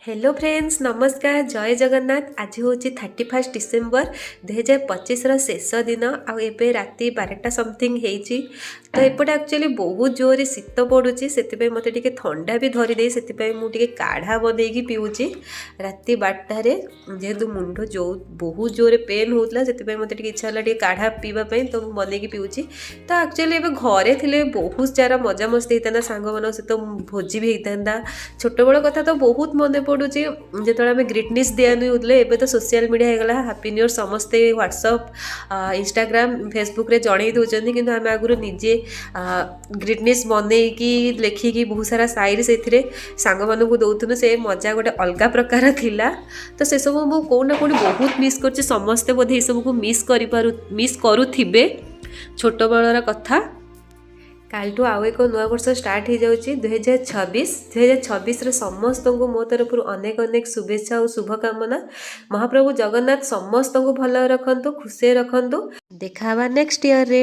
Hello friends, ନମସ୍କାର, ଜୟ ଜଗନ୍ନାଥ। ଆଜି ହେଉଛି 31 ଡିସେମ୍ବର, 2025ର ଶେଷ ଦିନ ଆଉ ଏବେ ରାତି 12ଟା ସମଥିଙ୍ଗ ହେଇଛି। ତ ଏପଟେ ଆକ୍ଚୁଆଲି ବହୁତ ଜୋରରେ ଶୀତ ପଡ଼ୁଛି, ସେଥିପାଇଁ ମୋତେ ଟିକେ ଥଣ୍ଡା ବି ଧରିଦେଇ, ସେଥିପାଇଁ ମୁଁ ଟିକେ କାଢ଼ା ବନେଇକି ପିଉଛି ରାତି 12ଟାରେ। ଯେହେତୁ ମୁଣ୍ଡ ଯେଉଁ ବହୁତ ଜୋରରେ ପେନ୍ ହେଉଥିଲା, ସେଥିପାଇଁ ମୋତେ ଟିକେ ଇଚ୍ଛା ହେଲା ଟିକେ କାଢ଼ା ପିଇବା ପାଇଁ, ତ ମୁଁ ବନେଇକି ପିଉଛି। ତ ଆକ୍ଚୁଆଲି ଏବେ ଘରେ ଥିଲେ ବହୁତ ସାରା ମଜାମସ୍ତି ହେଇଥାନ୍ତା, ସାଙ୍ଗମାନଙ୍କ ସହିତ ଭୋଜି ବି ହେଇଥାନ୍ତା। ଛୋଟବେଳ କଥା ତ ବହୁତ ମନେ ପଡ଼ୁଛି, ଯେତେବେଳେ ଆମେ ଗ୍ରୀଟିଂସ୍ ଦିଆଦିଇ ହେଉଥିଲେ। ଏବେ ତ ସୋସିଆଲ ମିଡ଼ିଆ ହେଇଗଲା, ହାପି ନ୍ୟୁ ଇୟର୍ ସମସ୍ତେ ହ୍ୱାଟ୍ସଅପ୍, ଇନଷ୍ଟାଗ୍ରାମ, ଫେସବୁକ୍ରେ ଜଣେଇ ଦେଉଛନ୍ତି। କିନ୍ତୁ ଆମେ ଆଗରୁ ନିଜେ ଗ୍ରୀଟିଂସ୍ ବନେଇକି, ଲେଖିକି ବହୁତ ସାରା ସାଇରି ସେଥିରେ ସାଙ୍ଗମାନଙ୍କୁ ଦେଉଥିଲୁ। ସେ ମଜା ଗୋଟେ ଅଲଗା ପ୍ରକାର ଥିଲା। ତ ସେସବୁ ମୁଁ କେଉଁଠି ନା କେଉଁଠି ବହୁତ ମିସ୍ କରୁଛି। ସମସ୍ତେ ବୋଧେ ଏସବୁକୁ ମିସ୍ କରୁଥିବେ ଛୋଟବେଳର କଥା। କାଲିଠୁ ଆଉ ଏକ ନୂଆ ବର୍ଷ ଷ୍ଟାର୍ଟ ହେଇଯାଉଛି, 2026। 2026ରେ ସମସ୍ତଙ୍କୁ ମୋ ତରଫରୁ ଅନେକ ଅନେକ ଶୁଭେଚ୍ଛା ଆଉ ଶୁଭକାମନା। ମହାପ୍ରଭୁ ଜଗନ୍ନାଥ ସମସ୍ତଙ୍କୁ ଭଲ ରଖନ୍ତୁ, ଖୁସିରେ ରଖନ୍ତୁ। ଦେଖା ହେବା ନେକ୍ସଟ ଇୟରରେ।